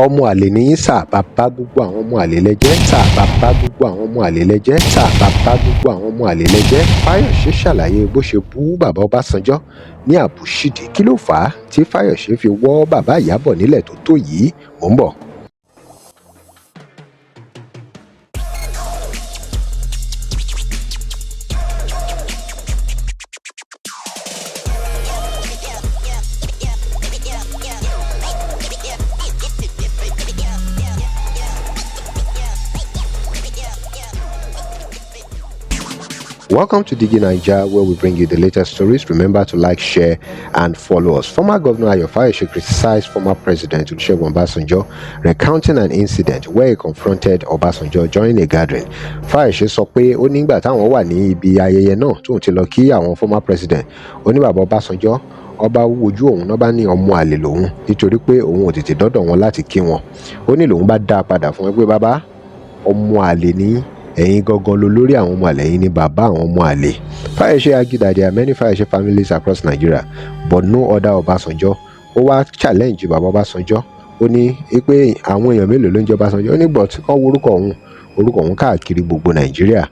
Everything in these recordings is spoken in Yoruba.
Ọmọ àlè ni yín sir, bàbá gbogbo àwọn ọmọ àlè lẹ jẹ́ sir, bàbá gbogbo àwọn ọmọ àlè lẹ jẹ́ sir, bàbá gbogbo àwọn ọmọ àlè lẹ jẹ́. Fáyọ̀ṣe ṣàlàyé bó ṣe bú bàbá Ọbásanjọ́ ní àbúṣídì. Kí ló fà á tí Fáyọ̀ṣe fi wọ́ bàbá Ìyábọ̀ nílẹ̀ tó tó yìí? Mò ń bọ̀. Welcome to Digi Naija, where we bring you the latest stories. Remember to like, share, and follow us. Former Governor Ayo Fayose criticized former President Olusegun Obasanjo, recounting an incident where he confronted Obasanjo during a gathering. Fayose sọ pé ó nígbà táwọn wà ní ibi ayẹyẹ náà tóun ti lọ kí àwọn former president, ó ní bàbá Ọbásanjọ́ ọba wojú òun náà bá ní ọmọ àlè lòun nítorí pé òun ò tètè dọ́dọ̀ wọn láti kí wọn. Ó ní lòun bá dá a padà fún wọn pé bàbá, ọmọ àlè ní ẹ̀yin gangan ló lórí àwọn ọmọ àlè, ẹ̀yin ni bàbá àwọn ọmọ àlè. Fayose argued that there are many Fayose families across Nigeria, but no other Obasanjo. Ó wá challenge bàbá Ọbásanjọ́, ó ní pé àwọn èèyàn mélòó ló ń jẹ́ Ọbásanjọ́? Ó ní but kọ́ orúkọ òun, orúkọ òun káàkiri gbogbo Nàìjíríà.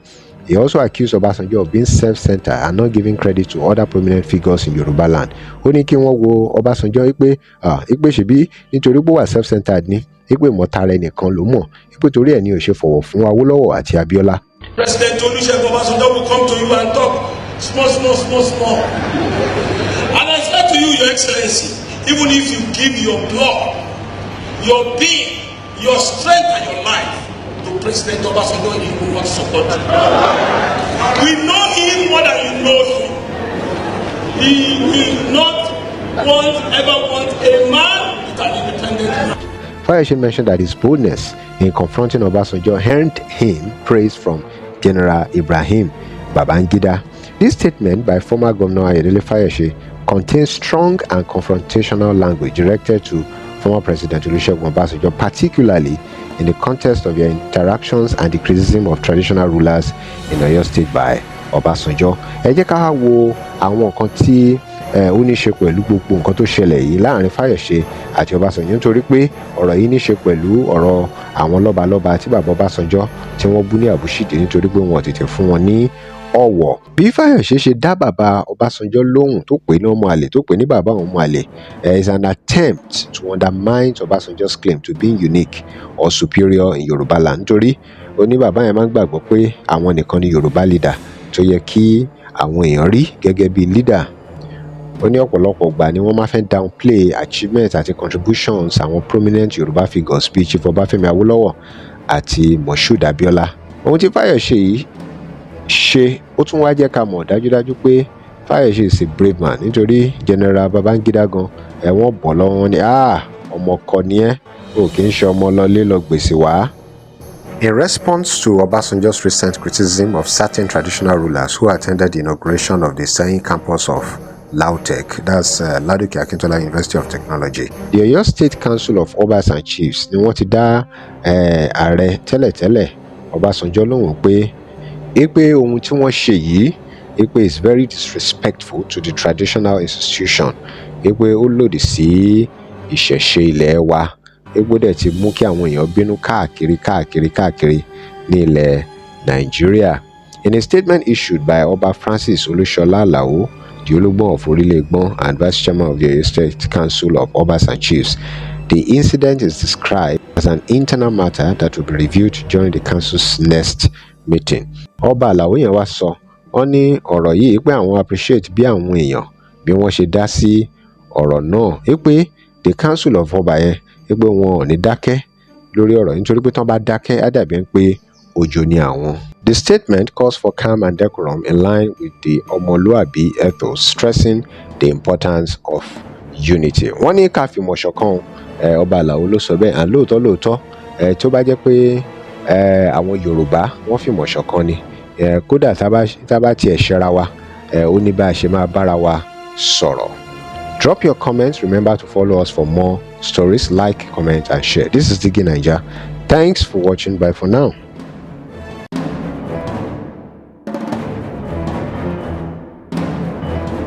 He also accused Obasanjo of being self-centered and not giving credit to other prominent figures in Yoruba land. Ó ní kí wọ́n wo Ọbásanjọ́ wípé wípé ṣebí nítorí pé ó wà self-centered ni, wípé ìmọ̀tara ẹnìkan ló mọ̀, wípé torí ẹ̀ ni ò ṣe fọ̀wọ̀ fún Awólọ́wọ̀ àti Abíọ́lá. President Olusegun Obasanjo will come to you and talk small, small, small, small. And I said to you, Your Excellency, even if you give your blood, your being, your strength and your life to President Obasanjo, he will not support you. We know him more than you know him. He will not want, ever want a man with an independent mind. Fayose mentioned that his boldness in confronting Obasanjo earned him praise from General Ibrahim Babangida. This statement by former Governor Ayodele Fayose contains strong and confrontational language directed to former President Olusegun Obasanjo, particularly in the context of their interactions and the criticism of traditional rulers in Oyo State by Obasanjo. Ẹ jẹ́ ká wo àwọn nǹkan tí ó ní ṣe pẹ̀lú gbogbo nǹkan tó ṣẹlẹ̀ yìí láàrin Fáyọ̀ṣe àti Ọbásanjọ́, nítorí pé ọ̀rọ̀ yìí ní ṣe pẹ̀lú ọ̀rọ̀ àwọn lọ́balọ́ba tí bàbá Ọbásanjọ́ tí wọ́n bú ní àbúṣìdì nítorí pé wọn ò tètè fún wọn ní ọ̀wọ̀. Bí Fáyọ̀ṣe ṣe dá bàbá Ọbásanjọ́ lóhùn tó pè ní ọmọ àlè, tó pè ní bàbá àwọn ọmọ àlè, is an attempt to undermine Ọbásanjọ́'s claim to being unique or superior in Yorùbá land, nítorí ó ní bàbá yẹn máa ń gbàgbọ́ pé àwọn nìkan ni Yorùbá leader tó yẹ kí àwọn èèyàn rí gẹ́gẹ́ bí leader. Ó ní ọ̀pọ̀lọpọ̀ ìgbà ni wọ́n máa fẹ́ downplay achievements àti contributions àwọn prominent Yorùbá figures bíi Chief Ọbáfẹ́mi Awólọ́wọ̀ àti Moshood Abiola. Ohun tí Fáyọ̀ṣe yìí ṣe, ó tún wá jẹ́ ká mọ̀ dájúdájú pé Fáyọ̀ṣe is a brave man, nítorí General Babangida gan ẹ̀wọ̀n bọ̀ lọ́wọ́ wọn ni, "Ah, ọmọ kọ ni ẹ́ o, kì í ṣe ọmọ lọlé lọ gbèsè wá." In response to Obasanjo's recent criticism of certain traditional rulers who attended the inauguration of the Iseyin campus of LAUTECH, that's Ladoke Akintola University of Technology, the Oyo State Council of Obas and Chiefs ni wọ́n ti dá ààrẹ tẹ́lẹ̀tẹ́lẹ̀ Ọbásanjọ́ lóhùn pé ohun tí wọ́n ṣe yìí pé is very disrespectful to the traditional institution, pé ó lòdì sí ìṣẹ̀ṣe ilẹ̀ wa, pé ó dẹ̀ ti mú kí àwọn èèyàn bínú káàkiri káàkiri káàkiri ní ilẹ̀ Nàìjíríà. In a statement issued by Ọba Francis Olúṣọlá Alao, the Olugbon of Orilegbon and Vice Chairman of the Oyo State Council of Obas and Chiefs, the incident is described as an internal matter that will be reviewed during the council's next meeting. Ọba Àlàó yẹn wá sọ, wọ́n ní ọ̀rọ̀ yìí pé àwọn appreciate bí àwọn èèyàn bí wọ́n ṣe dá sí ọ̀rọ̀ náà, pé the Council of Ọba yẹn, pé wọn ò ní dákẹ́ lórí ọ̀rọ̀, nítorí pé tí wọ́n bá dákẹ́ á dàbí ẹni pé òjò ni àwọn. The statement calls for calm and decorum in line with the Omoluabi ethos, stressing the importance of unity. Wọ́n ní ká fìmọ̀ ṣọ̀kan. Ọba Àlàó ló sọ bẹ́ẹ̀. À lóòótọ́ lóòótọ́, tó bá jẹ́ pé àwọn Yorùbá wọ́n fìmọ̀ ṣọ̀kan ni, kódà tá bá tiẹ̀ ṣẹra wa, ó ní bá a ṣe máa bára wa sọ̀rọ̀. Drop your comments. Remember to follow us for more stories. Like, comment, and share. This is Digi Naija. Thanks for watching. Bye for now.